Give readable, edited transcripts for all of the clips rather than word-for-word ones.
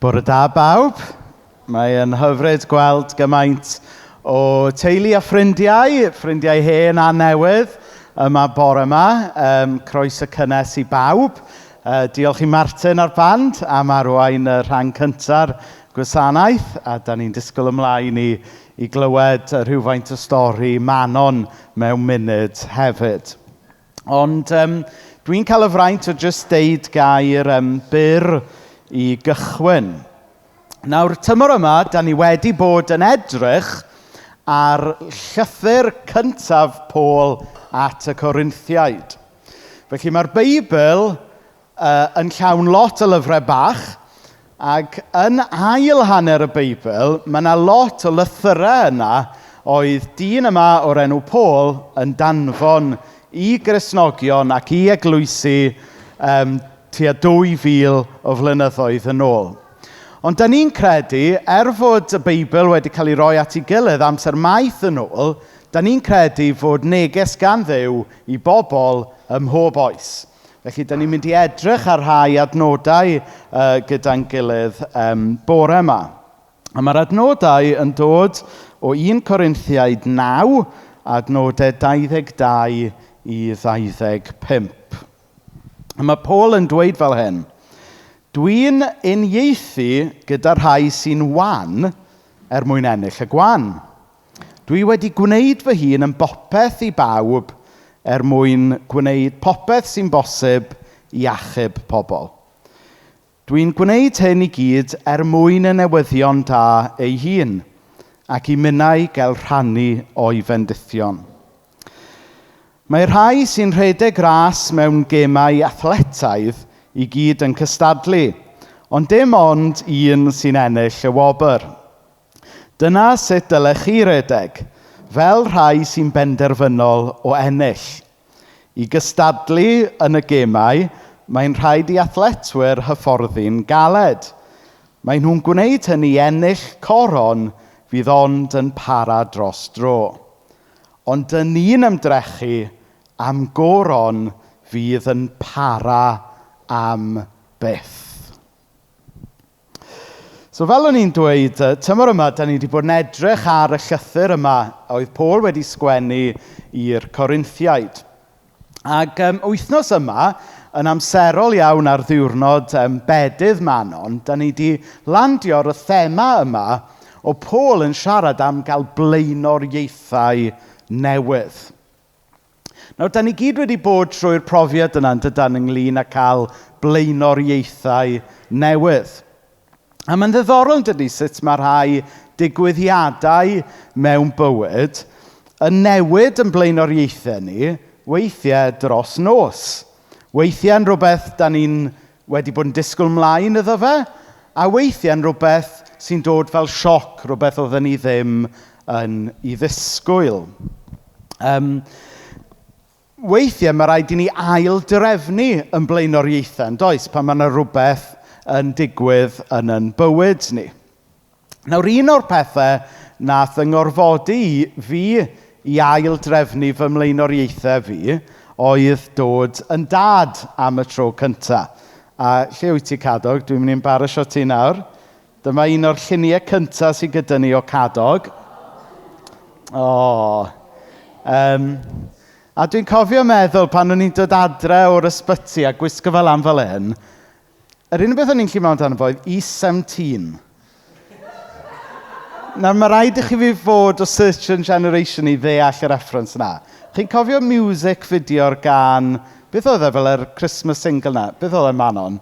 Bore da bawb. Mae yn hyfryd gweld gymaint o teulu a ffrindiau, ffrindiau hen a newydd yma bore yma. Croeso cynnes i bawb. Diolch i Martin a'r band am arwain y rhan cynta'r gwasanaeth, a da ni'n disgwyl ymlaen i glywed rhywfaint o stori Manon mewn munud hefyd. Ond dwi'n cael y fraint o jyst deud gair byr i gychwyn. Nawr, tymor yma, da ni wedi bod yn edrych ar llythyr cyntaf Paul at y Corinthiaid. Felly mae'r Beibl yn llawn lot o lyfrau bach, ac yn ail hanner y Beibl, mae yna lot o lythyrau yna oedd dyn yma o'r enw Paul yn danfon i Gristnogion ac i eglwysi tua 2000 o flynyddoedd yn ôl. Ond da ni'n credu, er fod y Beibl wedi cael ei roi at ei gilydd amser maith yn ôl, da ni'n credu fod neges gan Dduw i bobl ym mhob oes. Felly, da ni'n mynd i edrych ar rhai adnodau gyda'n gilydd bore yma. A mae'r adnodau yn dod o 1 Corinthiaid 9, adnodau 22 i 25. A mae Paul yn dweud fel hyn: "Dwi'n uniaethu gyda rhai sy'n wan er mwyn ennill y gwan. Dwi wedi gwneud fy hun yn bopeth i bawb er mwyn gwneud popeth sy'n bosib i achub pobl. Dwi'n gwneud hyn i gyd er mwyn y newyddion da ei hun ac i minnau gael rhannu o'i fendithion. Mae rhai sy'n rhedeg ras mewn gemau athletaidd i gyd yn cystadlu, ond dim ond un sy'n ennill y wobr. Dyna sut dylech chi redeg, fel rhai sy'n benderfynol o ennill. I gystadlu yn y gemau, mae'n rhaid i athletwyr hyfforddi'n galed. Mae nhw'n gwneud hynny i ennill coron fydd ond yn para dros dro. Ond dyn ni'n ymdrechu am goron fydd yn para am byth." So fel o'n i'n dweud, tymor yma, da ni wedi bod yn edrych ar y llythyr yma oedd Paul wedi sgwennu i'r Corinthiaid. Ac wythnos yma, yn amserol iawn ar ddiwrnod bedydd Manon, da ni wedi landio ar y thema yma o Paul yn siarad am gael blaenoriaethau newydd. Nawr, da ni gyd wedi bod trwy'r profiad yna yn dydan ynglyn â cael blaenoriaethau newydd. A mae'n ddiddorol yn dydi sut mae rhai digwyddiadau mewn bywyd yn newid yn blaenoriaethau ni weithiau dros nos. Weithiau yn rhywbeth da ni'n wedi bod yn disgwyl mlaen iddo fe, a weithiau yn rhywbeth sy'n dod fel sioc, rhywbeth oedden ni ddim yn ei ddisgwyl. Weithiau mae rhaid i ni ail-drefnu yn blaenoriaethau, yn does, pan mae yna rhywbeth yn digwydd yn ein bywyd ni. Nawr, un o'r pethau nath yng ngorfodi fi i ail-drefnu fy mlaenoriaethau fi oedd dod yn dad am y tro cyntaf. A lle wyt ti, Cadog? Dwi'n mynd i'n embarrassio ti nawr. Dyma un o'r lluniau cyntaf sydd gyda ni o Cadog. O. A dwi'n cofio meddwl pan o'n i'n dod adre o'r ysbyty a gwisgo fel am fel hyn, yr unig beth o'n i'n gallu meddwl amdano fo oedd E17. Nawr, mae rhaid i chi fi fod o certain generation i ddeall y reference na. Chi'n cofio music video'r gan... Beth oedd e fel yr Christmas single na? Beth oedd e, Manon?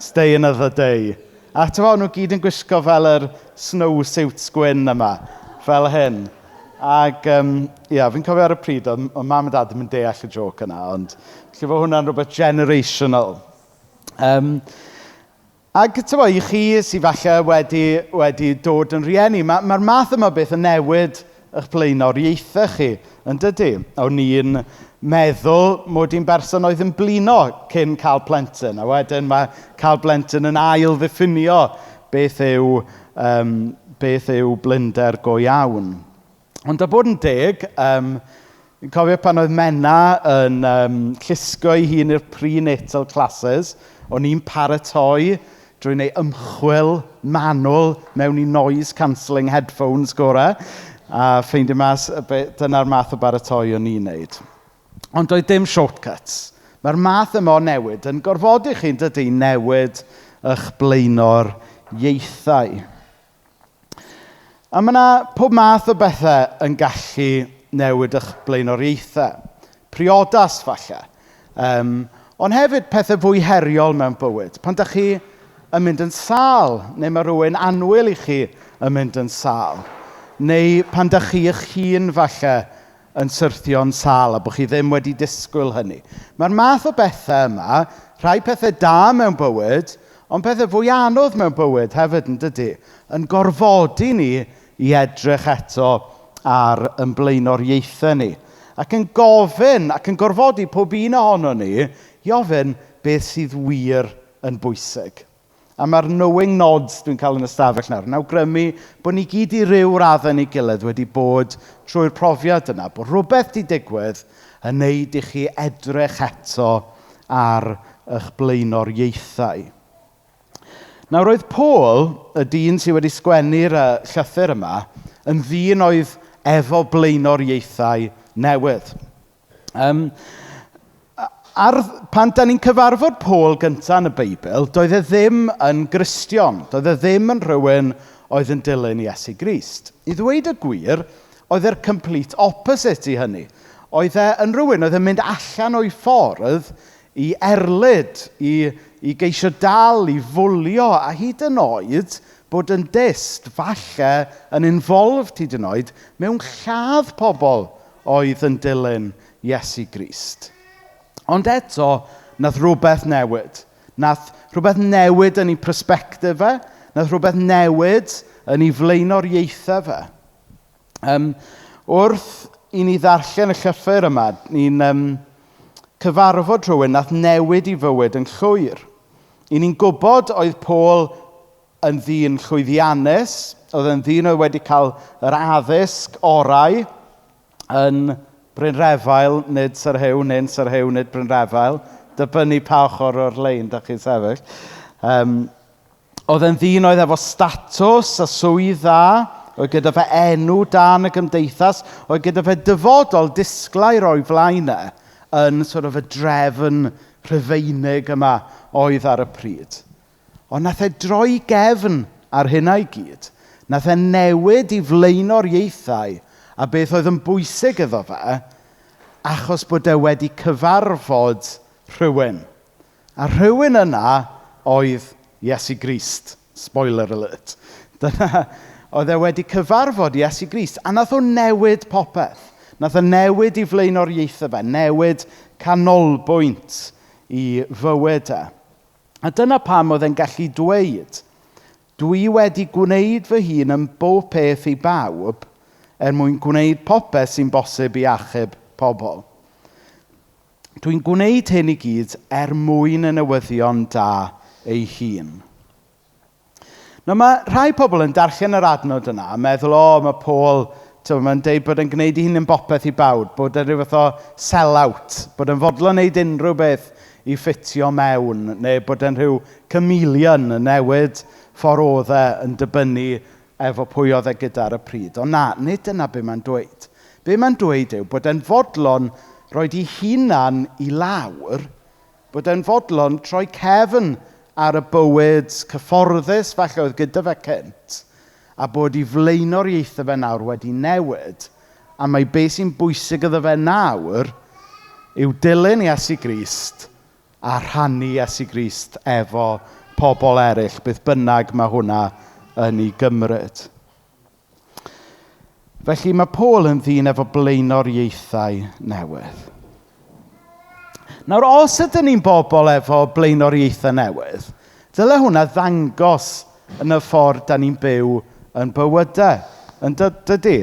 Stay Another Day. A ti'n gwbod, nhw gyd yn gwisgo fel yr snow suits gwyn yma, fel hyn. Ac ia, fi'n cofio ar y pryd, oedd mam a dad ddim yn deall y joke yna, ond lle fod hwnna'n rhywbeth generational. Ac ti'n gwbod, i chi sydd falle wedi dod yn rhieni, mae'r math yma o beth yn newid eich blaenoriaethau chi, yn dydy? O'n i'n meddwl mod i'n berson oedd yn blino cyn cael plentyn, a wedyn mae cael plentyn yn ail ddiffinio beth yw blinder go iawn. Ond a bod yn deg, fi'n cofio pan oedd Menna yn llusgo ei hun i'r prenatal classes, o'n i'n paratoi drwy wneud ymchwil manwl mewn i noise cancelling headphones gorau, a ffeindio mas dyna'r math o baratoi o'n i'n wneud. Ond doedd dim shortcuts. Mae'r math yma o newid yn gorfodi chi, yn dydy, newid eich blaenoriaethau. A mae yna pob math o bethau yn gallu newid eich blaenoriaethau. Priodas, falle. Ond hefyd pethau fwy heriol mewn bywyd. Pan dach chi yn mynd yn sâl, neu mae rhywun annwyl i chi yn mynd yn sâl. Neu pan dach chi eich hun falle yn syrthio'n sâl a bod chi ddim wedi disgwyl hynny. Mae'r math o bethau yma, rhai pethau da mewn bywyd, ond pethau fwy anodd mewn bywyd hefyd yn dydy, yn gorfodi ni i edrych eto ar ein blaenoriaethau ni. Ac yn gofyn, ac yn gorfodi pob un ohono ni i ofyn beth sydd wir yn bwysig. A mae'r knowing nods dwi'n cael yn y stafell nawr yn awgrymu bod ni gyd i ryw raddau neu gilydd wedi bod trwy'r profiad yna, bod rhywbeth 'di digwydd yn neud i chi edrych eto ar eich blaenoriaethau. Nawr roedd Paul, y dyn sydd wedi sgwennu'r llythyr yma, yn ddyn oedd efo blaenoriaethau newydd. Pan da ni'n cyfarfod Paul gyntaf yn y Beibl, doedd e ddim yn Gristion. Doedd e ddim yn rhywun oedd yn dilyn Iesu Grist. I ddweud y gwir, oedd e'r complete opposite i hynny. Oedd e yn rhywun oedd yn mynd allan o'i ffordd i erlid, i geisio dal, i fwlio, a hyd yn oed bod yn dyst, falle yn involved hyd yn oed, mewn lladd pobl oedd yn dilyn Iesu Grist. Ond eto, nath rhywbeth newid. Nath rhywbeth newid yn ei perspectif e, nath rhywbeth newid yn ei flaenoriaethau fe. Wrth i ni ddarllen y llythyr yma, ni'n cyfarfod rhywun nath newid ei fywyd yn llwyr. I ni'n gwybod oedd Paul yn ddyn llwyddiannus, oedd yn ddyn oedd wedi cael yr addysg orau yn Brynrefail, nid Sir Huw, nid Sir Huw, nid Brynrefail. Dibynnu pa ochr o'r lein dach chi'n sefyll. Oedd yn ddyn oedd efo statws a swydd dda, oedd gyda fe enw da yn y gymdeithas, oedd gyda fe dyfodol disglair o'i flaen e yn sort of y drefn Rhufeinig yma oedd ar y pryd. Ond nath e droi gefn ar hynna i gyd. Nath e newid i flaenoriaethau a beth oedd yn bwysig iddo fe, achos bod e wedi cyfarfod rhywun. A rhywun yna oedd Iesu Grist. Spoiler alert. Dyna, oedd e wedi cyfarfod Iesu Grist, a nath o newid popeth. Nath o newid i flaenoriaethau fe, newid canolbwynt i fywyd e. A dyna pam oedd e'n gallu dweud, dwi wedi gwneud fy hun yn bob peth i bawb er mwyn gwneud popeth sy'n bosib i achub pobl. Dwi'n gwneud hyn i gyd er mwyn y newyddion da ei hun. Nawr mae rhai pobl yn darllen yr adnod yna a meddwl, o, mae Paul, mae'n deud bod e'n gwneud ei hun yn bopeth i bawb, bod e'n rhyw fath o sell-out, bod e'n fodlon wneud unrhyw beth i ffitio mewn, neu bod e'n rhyw chameleon yn newid ffordd oedd e yn dibynnu efo pwy oedd e gyda ar y pryd. Ond na, nid dyna be mae'n dweud. Be mae'n dweud yw bod e'n fodlon roed ei hunan i lawr, bod e'n fodlon troi cefn ar y bywyd cyfforddus falle oedd gyda fe cynt, a bod ei flaenoriaethau fe nawr wedi newid, a mae beth sy'n bwysig iddo fe nawr yw dilyn Iesu Grist a rhannu Iesu Grist efo pobl eraill, beth bynnag mae hwnna yn ei gymryd. Felly mae Paul yn ddyn efo blaenoriaethau newydd. Nawr, os ydyn ni'n bobl efo blaenoriaethau newydd, dyle hwnna ddangos yn y ffordd da ni'n byw yn bywydau. Yn dydy?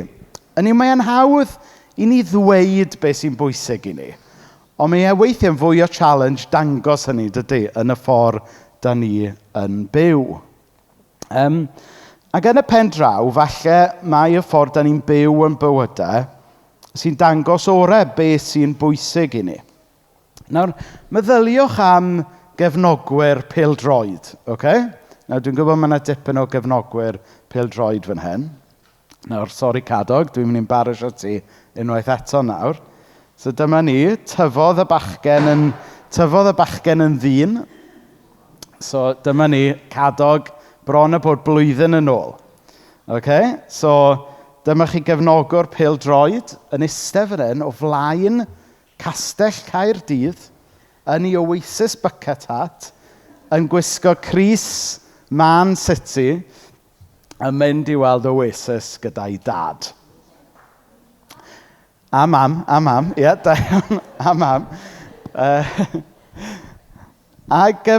Hynny yw, mae'n hawdd i ni ddweud beth sy'n bwysig i ni, ond mae e weithiau'n fwy o challenge dangos hynny, dydy, yn y ffordd da ni yn byw. Ac yn y pen draw, falle mae y ffordd da ni'n byw yn bywydau sy'n dangos orau beth sy'n bwysig i ni. Nawr, meddyliwch am gefnogwyr pêl-droed, ocê? Nawr, dwi'n gwybod mae yna dipyn o gefnogwyr pêl-droed fan hyn. Nawr, sori Cadog, dwi'n mynd i'n embarrassio ti unwaith eto nawr. So dyma ni, tyfodd y bachgen yn ddyn. So dyma ni, Cadog, bron a bod blwyddyn yn ôl. Okay? So dyma chi gefnogwr pêl-droed yn eistedd fan hyn o flaen Castell Caerdydd yn ei Oasis bucket hat yn gwisgo crys Man City yn mynd i weld Oasis gyda'i dad. A mam, ie, da iawn, a mam. Ac a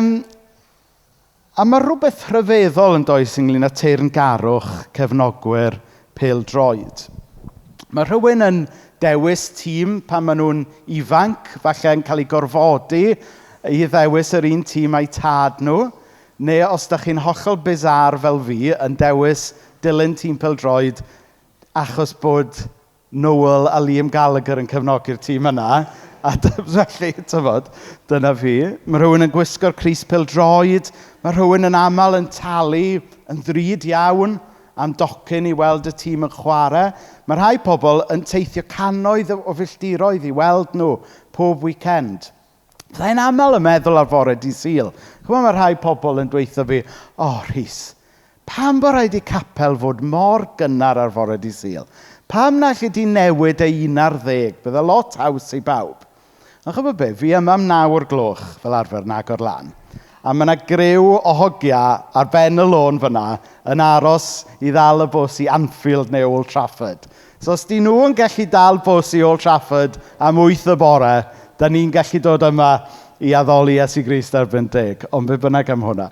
mae rhywbeth rhyfeddol yn does ynglyn â teyrngarwch cefnogwyr pêl-droed. Mae rhywun yn dewis tîm pan maen nhw'n ifanc, falle yn cael ei gorfodi i ddewis yr un tîm a'u tad nhw, neu os da chi'n hollol bizarre fel fi, yn dewis dilyn tîm pêl-droed achos bod Noel a Liam Gallagher yn cefnogi'r tîm yna. A felly, tyfod, dyna fi. Mae rhywun yn gwisgo'r crys pêl-droed. Mae rhywun yn aml yn talu yn ddrud iawn am docyn i weld y tîm yn chwarae. Mae rhai pobl yn teithio cannoedd o filltiroedd i weld nhw pob weekend. Byddai'n aml yn meddwl ar fore dydd Sul. Chymod, mae rhai pobl yn dweutho fi, "O, oh, Rhys, pam bod rhaid i capel fod mor gynnar ar fore dydd Sul? Pam na allu di newid e 11? Bydde lot haws i bawb." Ond chybod be, fi yma am 9 o'r gloch fel arfer yn agor lan. A mae yna griw o hogia ar ben y lôn fyna yn aros i ddal y bws i Anfield neu Old Trafford. So os di nhw yn gallu dal bws i Old Trafford am 8 y bore, da ni'n gallu dod yma i addoli Iesu Grist erbyn 10. Ond be bynnag am hwnna.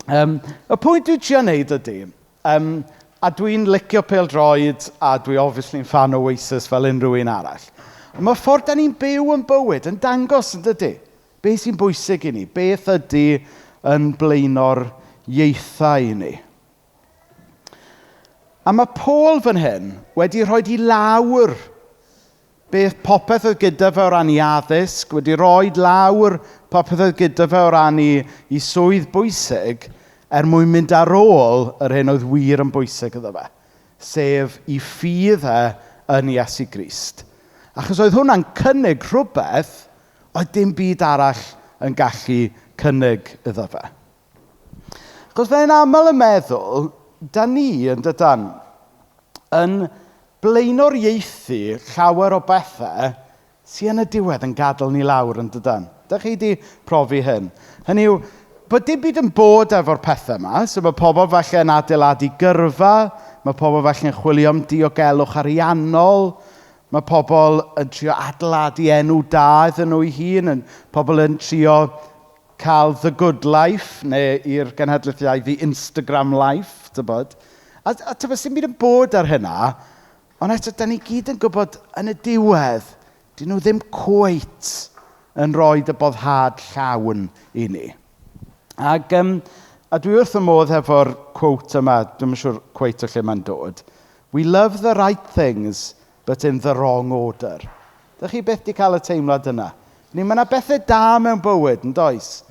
Y pwynt dwi'n trio wneud ydy, a dwi'n licio pêl-droed a dwi obviously'n fan o Oasis fel unrhyw un arall. Ond mae ffordd da ni'n byw yn bywyd yn dangos, yn dydy? Beth sy'n bwysig i ni? Beth ydy yn blaenoriaethau i ni? A mae Paul fan hyn wedi rhoi i lawr beth popeth oedd gyda fe o ran ei addysg, wedi rhoi lawr popeth oedd gyda fe o ran ei swydd bwysig, er mwyn mynd ar ôl yr hyn oedd wir yn bwysig iddo fe, sef ei ffydd e yn Iesu Grist. Achos oedd hwnna'n cynnig rhywbeth oedd dim byd arall yn gallu cynnig iddo fe. Achos fe'n aml yn meddwl, da ni yn dydan, yn blaenoriaethu llawer o bethau sy'n yn y diwedd yn gadael ni lawr, yn dydan. Da chi wedi profi hyn? Hynny yw, bod dim byd yn bod efo'r pethau yma. So mae pobl falle yn adeiladu gyrfa, mae pobl falle yn chwilio am diogelwch ariannol, mae pobl yn trio adeiladu enw da iddyn nhw eu hun, yn pobl yn trio cael the good life, neu i'r genhedlaeth iau, the Instagram life, tybod. A tybod, sy'n byd yn bod ar hynna, ond eto, da ni gyd yn gwybod yn y diwedd, dyn nhw ddim cweit yn rhoi y boddhad llawn i ni. Ac a dwi wrth y modd efo'r quote yma, dwi'n siŵr cweit o lle mae'n dod. "We love the right things, but in the wrong order." Dych chi byth di cael y teimlad yna? Ni, mae yna bethau da mewn bywyd, yn does?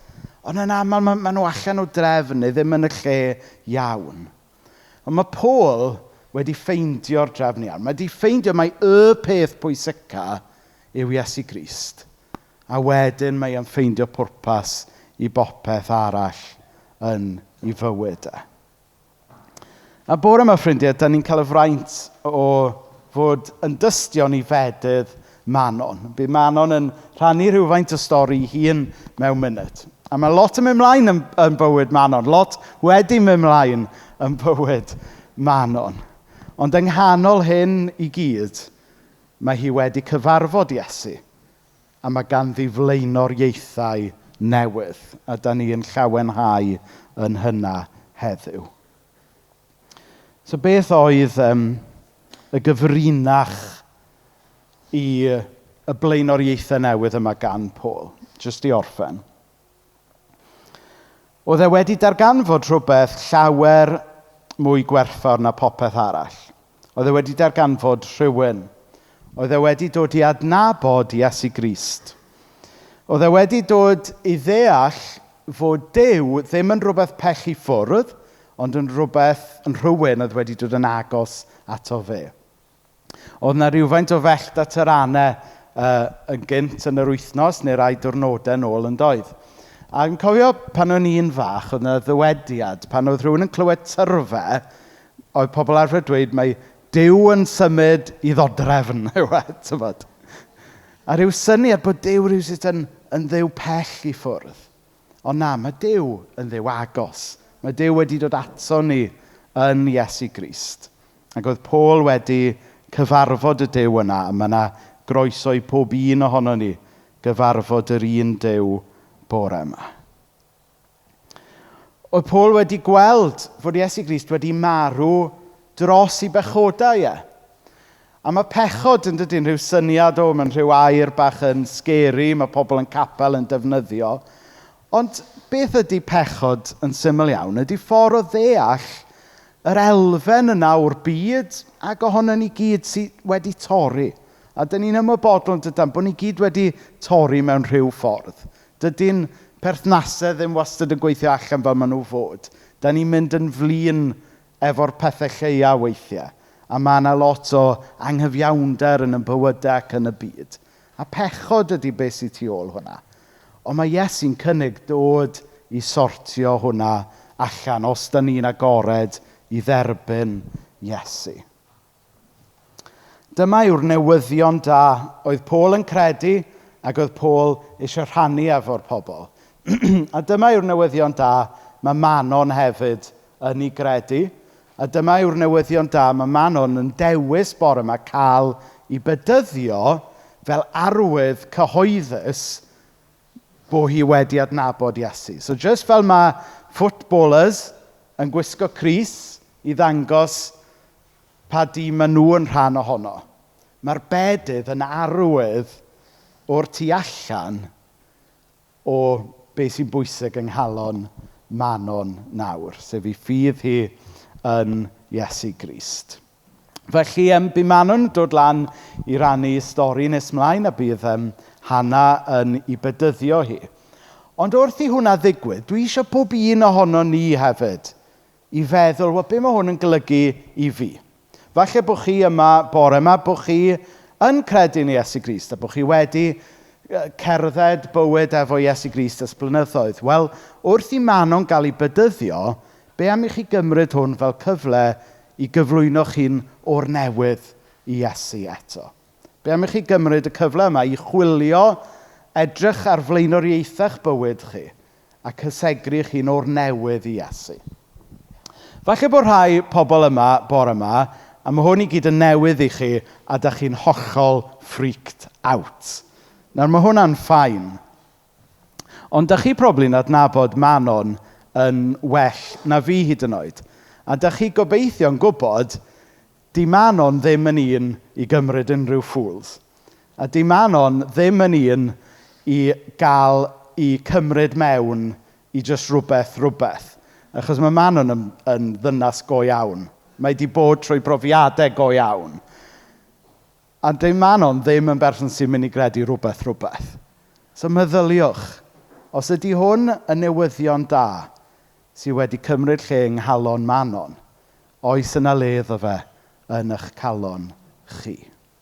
Ond yn aml, ma nhw allan o drefn neu ddim yn y lle iawn. Ond mae Paul wedi ffeindio'r drefn iawn. Mae wedi ffeindio mai y peth pwysica yw Iesu Grist. A wedyn mae e'n ffeindio pwrpas i bopeth arall yn ei fywyd e. A bore yma, ffrindiau, da ni'n cael y fraint o fod yn dystion i fedydd Manon. Bydd Manon yn rhannu rhywfaint o stori hun mewn munud. A mae lot yn mynd mlaen yn bywyd Manon. Lot wedi mynd mlaen yn bywyd Manon. Ond yng nghanol hyn i gyd, mae hi wedi cyfarfod Iesu. A mae ganddi flaenoriaethau newydd. A da ni yn llawenhau yn hynna heddiw. So beth oedd y gyfrinach i y blaenoriaethau newydd yma gan Paul? Jyst i orffen. Oedd e wedi darganfod rhywbeth llawer mwy gwerthfawr na popeth arall. Oedd e wedi darganfod rhywun. Oedd e wedi dod i adnabod Iesu Grist. Oedd e wedi dod i ddeall fod Duw ddim yn rhywbeth pell i ffwrdd, ond yn rhywbeth, yn rhywun oedd wedi dod yn agos ato fe. Oedd 'na rywfaint o fellt a taranau yn gynt yn yr wythnos neu rai diwrnodau nôl yn doedd. A yn cofio pan o'n i'n fach, oedd 'na ddywediad, pan oedd rhywun yn clywed tyrfe, oedd pobl arfer dweud mai Duw yn symud i ddodrefn, yw e, tybod. A rhyw syniad bod Duw rhywsut yn Dduw pell i ffwrdd. Ond na, mae Duw yn Dduw agos. Mae Duw wedi dod ato ni yn Iesu Grist. Ac oedd Paul wedi cyfarfod y Duw yna, a mae yna groeso i pob un ohono ni gyfarfod yr un Duw bore yma. Oedd Paul wedi gweld fod Iesu Grist wedi marw dros ei bechodau e. A mae pechod yn dydy, rhyw syniad o, mae'n rhyw air bach yn scary, mae pobl yn capel yn defnyddio. Ond beth ydy pechod yn syml iawn? Ydy ffordd o ddeall yr elfen yna o'r byd ac ohono ni gyd sydd wedi torri. A dyn ni'n ymwybodol yn dydan bod ni gyd wedi torri mewn rhyw ffordd. Dydy'n perthnasau ddim wastad yn gweithio allan fel maen nhw fod. Da ni'n mynd yn flin efo'r pethau lleia weithiau. A mae yna lot o anghyfiawnder yn y bywydau ac yn y byd. A pechod ydy beth sydd tu ôl hwnna. Ond mae Iesu'n cynnig dod i sortio hwnna allan os da ni'n agored i dderbyn Iesu. Dyma yw'r newyddion da oedd Paul yn credu ac oedd Paul eisiau rhannu efo'r pobl. A dyma yw'r newyddion da mae Manon hefyd yn ei gredu. A dyma yw'r newyddion da mae Manon yn dewis bore yma cael ei bedyddio fel arwydd cyhoeddus bod hi wedi adnabod Iesu. So just fel mae footballers yn gwisgo crys i ddangos pa dîm maen nhw yn rhan ohono, mae'r bedydd yn arwydd o'r tu allan o beth sy'n bwysig yng nghalon Manon nawr, sef ei ffydd hi yn Iesu Grist. Felly, bu Manon yn dod lan i rannu stori nes mlaen a bydd Hannah yn ei bedyddio hi. Ond wrth i hwnna ddigwydd, dwi eisiau pob un ohono ni hefyd i feddwl, wel, be mae hwn yn golygu i fi? Falle bod chi yma bore yma, bod chi yn credu yn Iesu Grist a bod chi wedi cerdded bywyd efo Iesu Grist ers blynyddoedd. Wel, wrth i Manon gael ei bedyddio, be am i chi gymryd hwn fel cyfle i gyflwyno chi'n o'r newydd i Iesu eto? Be am i chi gymryd y cyfle yma i chwilio, edrych ar flaenoriaethau'ch bywyd chi a cysegru chi'n o'r newydd i Iesu? Falle bod rhai pobl yma, bore yma, a mae hwn i gyd yn newydd i chi a dach chi'n hollol freaked out. Nawr, mae hwnna'n fine. Ond dach chi probably'n adnabod Manon yn well na fi hyd yn oed. A dach chi gobeithio'n gwybod, di Manon ddim yn un i gymryd unrhyw fools. A di Manon ddim yn un i gael i cymryd mewn i just rhywbeth, rhywbeth. Achos mae Manon yn ddynas go iawn. Mae di bod trwy brofiadau go iawn. A di Manon ddim yn berson sy'n mynd i gredu rhywbeth, rhywbeth. So meddyliwch, os ydy hwn yn newyddion da sydd wedi cymryd lle yng nghalon Manon, oes yna le iddo fe yn eich calon chi.